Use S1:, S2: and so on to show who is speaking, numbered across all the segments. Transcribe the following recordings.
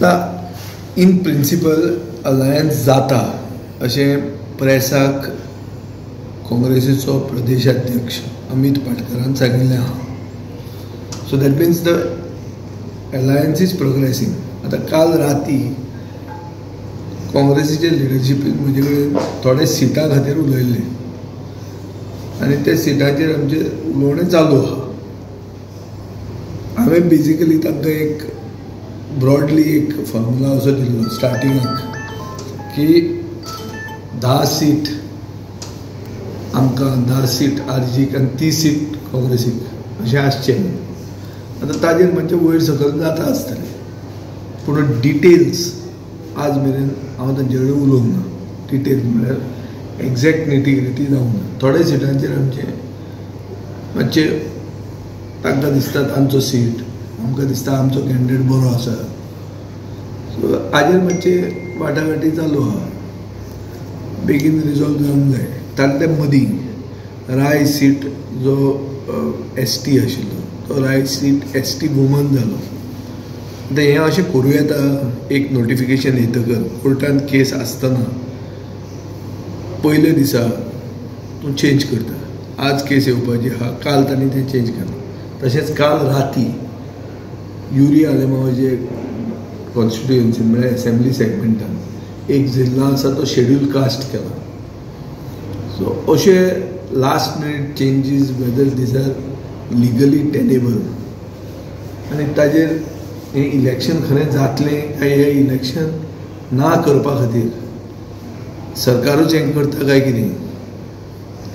S1: ना, in principle alliance जाता अशें प्रेसाक काँग्रेसीचो प्रदेशाध्यक्ष अमित पाटकरान सांगिल्लें आहा. So that means the alliance is progressing. आतां काल राती काँग्रेसीचे लिडरशिपीन म्हजे कडेन थोडे सिटां खातीर उलयल्ले आनी त्या सिटांचेर आमचें उलोवणें चालू आहा. हांवें बेजिकली तांकां एक ब्रॉडली एक फॉर्मुला असो दिल्लो स्टार्टिंगाक की 10 सीट आमकां, 10 सीट आरजीक आनी 30 सीट काँग्रेसीक अशें आसचें. आतां ताजेर मातशें वयर सकयल जाता आसतलें, पूण डिटेल्स आज मेरेन हांव तांचे कडेन उलोवंक ना. डिटेल्स म्हळ्यार एग्जॅक्ट निटी-ग्रिटी जावंक ना. थोड्या सिटांचेर आमचें मातशें तांकां दिसता तांचो सीट, आमकां दिसता आमचो कॅन्डिडेट बरो आसा. सो हाजेर मातशें वाटाघाटी चालू आहा, बेगीन रिजॉल्व जावंक जाय. तांतले मदीं राय सीट जो एस टी आशिल्लो तो Rai seat S T woman जालो. आतां हें अशें करूं येता, एक नोटिफिकेशन येतकर कोर्टान केस आसतना पयल्या दिसा तूं चेंज करता. आज केस येवपाची आहा, काल तांणी तें चेंज केलां. तशेंच काल राती युरी आलेमावाचे कॉन्स्टिट्युएन्सी म्हळ्यार एसेंब्ली सेगमेंटान एक जिल्ला आसा तो शेड्यूल कास्ट केला. सो अशे last minute changes whether these are legally tenable आनी ताजेर हें इलेक्शन खरें जातलें काय हें इलेक्शन ना करपा खातीर सरकारूच हें करता काय कितें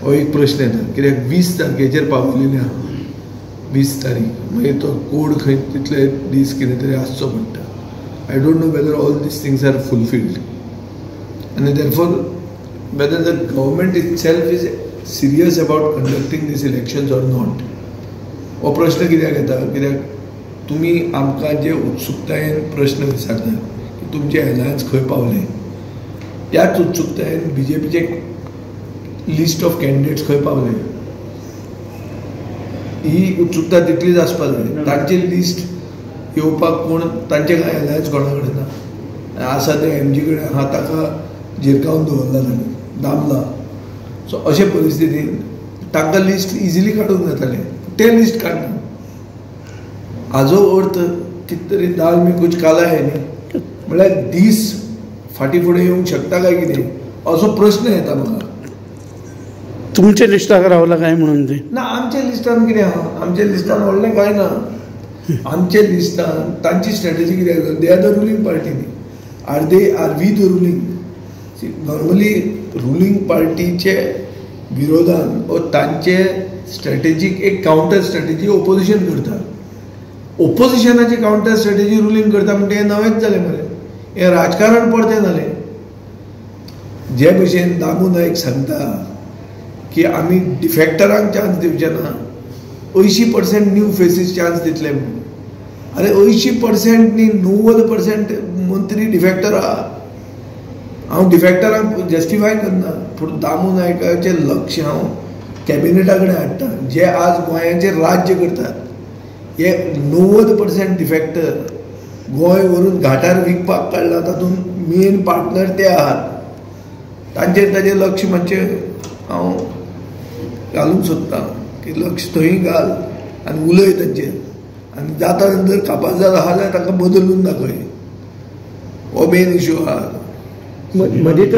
S1: हो एक प्रश्न येता. कित्याक 20 तारखेचेर पावयलेलें आहा, 20 तारीख, मागीर तो कोड खंय तितले दीस कितें तरी आसचो पडटा. I don't know whether all these things are fulfilled आनी therefore whether the government itself is serious about conducting these elections or not. हो प्रश्न कित्याक येता, कित्याक तुमी आमकां जे उत्सुकतायेन प्रश्न विचारता की तुमचे अलायन्स खंय पावले, त्याच उत्सुकतायेन बीजेपीचे लिस्ट ऑफ कॅन्डिडेट्स खंय पावले ही उत्सुकता तितलीच आसपाक जाय. तांचे लिस्ट येवपाक कोण तांचे कांय अलायन्स कोणा कडेन ना, आसा ते एमजी कडेन आहा, ताका झिरकावन दवरला तांणी, दामला. सो अशे परिस्थितीन तांकां लिस्ट इजिली काडूंक जातालें, तें लिस्ट काडना. हाजो अर्थ कितें तरी दाल में कुछ काला है न्ही, म्हळ्यार दीस फाटीं फुडें येवंक शकता काय कितें असो प्रश्न येता म्हाका.
S2: तुमच्या लिस्टाक रावला काय म्हणून ते
S1: ना, आमच्या लिस्टान कितें आहा, आमच्या लिस्टान व्हडलें कांय ना. आमच्या लिस्टान तांची स्ट्रॅटेजी कितें आसा, they are the ruling party न्ही, are they are we the ruling. Normally ruling पार्टीचे विरोधान व तांचे स्ट्रॅटेजीक एक कावंटर स्ट्रॅटेजी ओपोजिशन करता. ओपोजिशनाची कावंटर स्ट्रॅटेजी रुलींग करता म्हणटा हें नवेंच जालें मरे, हें राजकारण परतें जालें. जे भशेन दामू नायक सांगता की आमी डिफेक्टरांक चान्स दिवचे ना, 80% न्यू फेसीस चान्स दितले म्हणून. अरे 80% न्ही, 90% मंत्री डिफेक्टर आहा. हांव डिफेक्टरांक जस्टिफाय करना, पूण दामू नायकाचें लक्ष हांव कॅबिनेटा कडेन हाडटा, जे आज गोंयाचेर राज्य करतात. हे 90% डिफेक्टर गोंय व्हरून घाटार विकपाक काडला, तातूंत मेन पार्टनर ते आहात. तांचेर ताजें लक्ष मातशें हांव घालूंक सोदतां की लक्ष थंय घाल आनी उलय तांचेर, आनी जाता नंतर कापाजार आहा जाल्यार तांकां बदलून दाखय. हो मेन इशू आहा.
S2: मदींच